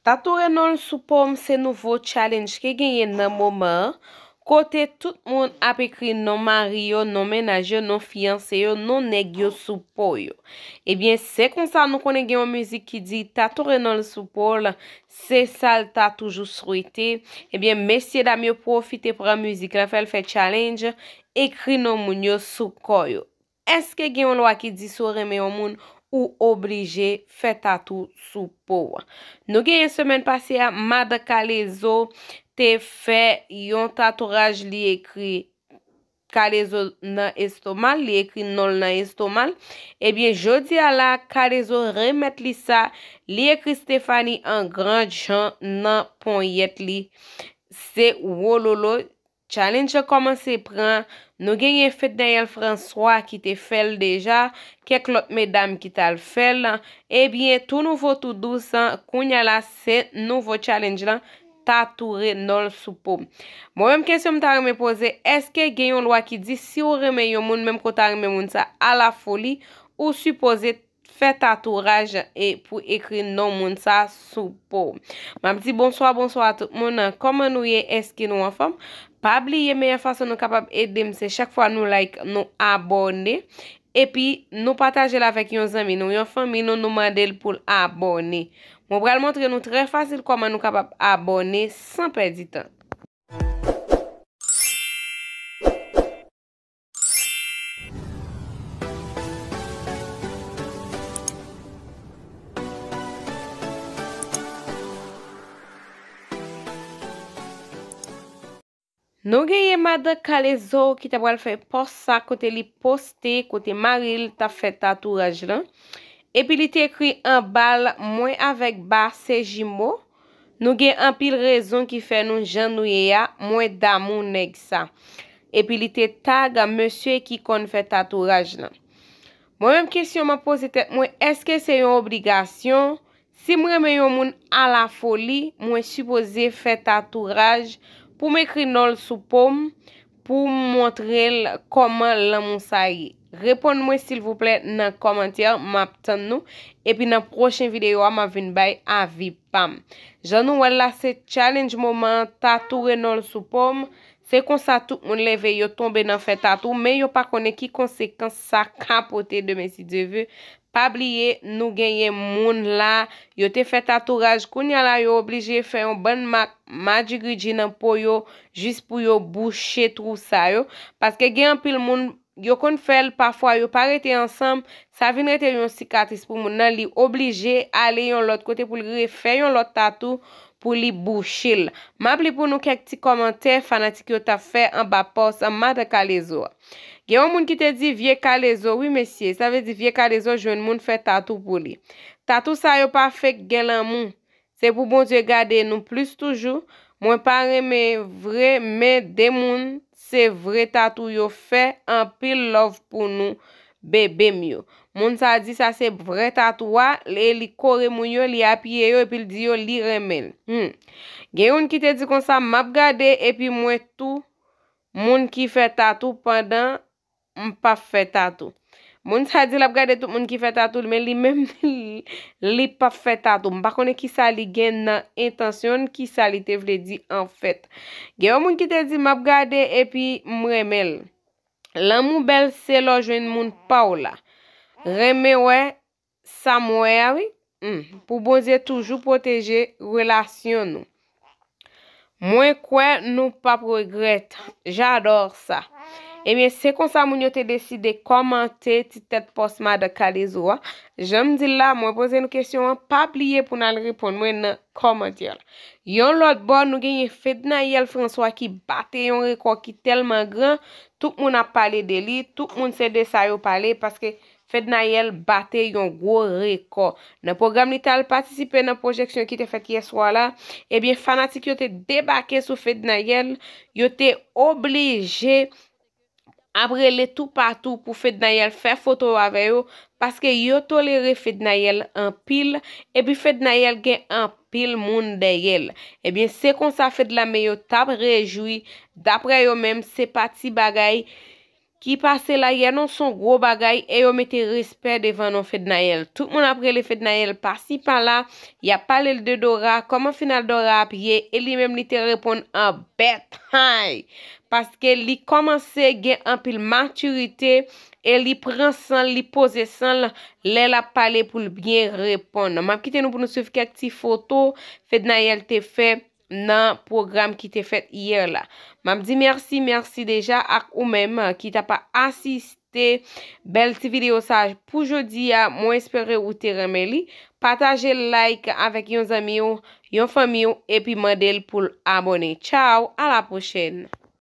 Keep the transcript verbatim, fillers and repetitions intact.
Tatou Renòl sou po m se nouvo challenge ki genyen nan moman an, kote tout moun ap ekri non mari yo, non mennaj yo, non fiyanse yo, non nèg yo sou po yo. Ebyen, se konsa nou konnen gen yon mizik ki di Tatou Renòl sou po l, se sa l ta toujou swete. Ebyen, mesyedam yo pwofite pran mizik la, fè l fè challenge, ekri non moun yo sou kò yo. Èske gen yon lwa ki di si w renmen yon moun, ou oblije fè tatou sou po w? Nou genyen semèn pase a, Madan Kalezo te fè yon tatouaj, li ekri Kalezo nan estoma l, li ekri non l nan estoma l. Ebyen, jodi a la, Kalezo remèt li sa, li ekri Stephanie an gran jan nan ponyèt li. Se wololo, challenge lan kòmanse pran. Nou genyen Fednaelle François ki te fè l deja, kèk lòt medam ki t al fè l. Ebyen, tou nouvo, tou dous, kounye a la, se nouvo challenge lan, Tatou Renòl sou po m. Mwen menm, kesyon m ta renmen poze, èske gen yon lwa ki di si w renmen yon moun, menm ke w ta renmen moun sa alafoli, ou sipoze fè tatouaj e pou ekri non moun sa sou po w. M ap di bonswa, bonswa a tout moun. Kòman nou ye? Èske nou anfòm? Pa bliye, meyè fason nou kapab ede m, se chak fwa nou like, nou abòne. Epi, nou pataje l avèk yon zanmi nou, yon fanmi nou, nou mande l pou l abòne. Mwen pral montre nou trè fasil kòman nou kapab abòne san pèdi tan. Nou genyen Madan Kalezo ki ta pral fè pòs sa kote li poste kote mari l t ap fè tatouaj lan. Epi li te ekri anba l, mwen avèk Ba se jimo. Nou gen anpil rezon ki fè nou jan nou ye a, mwen damou nèg sa. Epi li te tag mesye ki konn fè tatouaj lan. Mwen menm kesyon m ap poze tèt mwen, èske se yon obligasyon? Si m renmen yon moun alafoli, mwen sipoze fè tatouaj pou m ekri non l sou po m, pou m montre l kòman lanmou sa ye? Reponn mwen silvouplè nan kòmantè, m ap tann nou. Epi nan pwochen videyo a, m ap vin bay avi pa m. Jan nou wè l la, se challenge moman an, Tatou Renòl sou po m. Se konsa tout moun leve, yo tonbe nan fè tatou, men yo pa konnen ki konsekans sa ka pote demen si Dye ve. Pa bliye, nou genyen moun la, yo te fè tatouaj, kounye a la, yo oblije fè yon bann mak madjigridji nan po yo, jis pou yo bouche twou sa yo. Paske gen anpil moun, yo konn fè l, pafwa yo pa rete ansanm, sa vin rete yon sikatris pou moun nan, li oblije ale yon lòt kote pou l refè yon lòt tatou pou li bouche l. M ap li pou nou kèk ti kòmantè fanatik yo t ap fè anba pòs Madan Kalezo a. Gen yon moun ki te di vye Kalezo, wi mesye, sa vle di vye Kalezo jwenn moun fè tatou pou li. Tatou sa yo pa fenk gen lanmou. Se pou Bondye gade nou plis toujou. Mwen pa renmen vre, men de moun se vre tatou yo fè, anpil love pou nou, bebe m yo. Moun sa di sa se vrè tatou a, e li kore moun yo, li apiye yo, epi l di yo li renmen l. Hmm. Gen youn ki te di konsa, m ap gade, epi mwen tou, moun ki fè tatou pandan m p ap fè tatou. Moun sa di l ap gade tout moun ki fè tatou, men li menm, li p ap fè tatou. M pa konnen kisa li gen nan entansyon l, kisa li te vle di anfèt. Gen yon moun ki te di, m ap gade epi m renmen l. Lanmou bèl se lè w jwenn moun pa w la. Renmen wè sa m wè a wi. Hmm, pou Bondye toujou pwoteje relasyon nou. Mwen kwè nou p ap regrèt. J'adore ça. Ebyen, se konsa moun yo te deside kòmante ti tèt pòs Madan Kalezo a. Jan m di l la, mwen poze nou kesyon an, pa bliye pou n al reponn mwen nan kòmantè la. Yon lòt bò, nou genyen Fednaelle François ki bate yon rekò ki tèlman gran, tout moun ap pale de li, tout moun se de sa yo pale, paske Fednaelle bate yon gwo rekò. Nan pwogram li t al patisipe nan pwojeksyon ki te fèt yè swa la, ebyen, fanatik yo te debake sou Fednaelle, yo te oblije ap rele toupatou pou Fednaelle fè foto avè yo, paske yo tolere Fednaelle anpil, epi Fednaelle gen anpil moun dèyè l. Ebyen, se konsa Fedlame yo t ap rejwi, daprè yo menm, se pa ti bagay ki pase la yè non, se yon gwo bagay e yo mete respè devan non Fednaelle. Tout moun ap rele Fednaelle pasi pala, y ap pale l de Dora, kòman final Dora ap ye, e li menm li te reponn an bèt, hay! Paske li kòmanse gen anpil matirite e li pran san l, li poze san l lè l ap pale pou l byen reponn. M ap kite nou pou nou swiv kèk ti foto Fednaelle te fè nan pwogram ki te fèt yè la. M ap di mèsi, mèsi deja ak ou menm ki t ap asiste bèl ti videyo sa pou jodi a. Mwen espere ou te renmen li. Pataje l, like avèk yon zanmi w, yon fanmi w, epi mande l pou l abòne. Tchaw, a la pwochèn!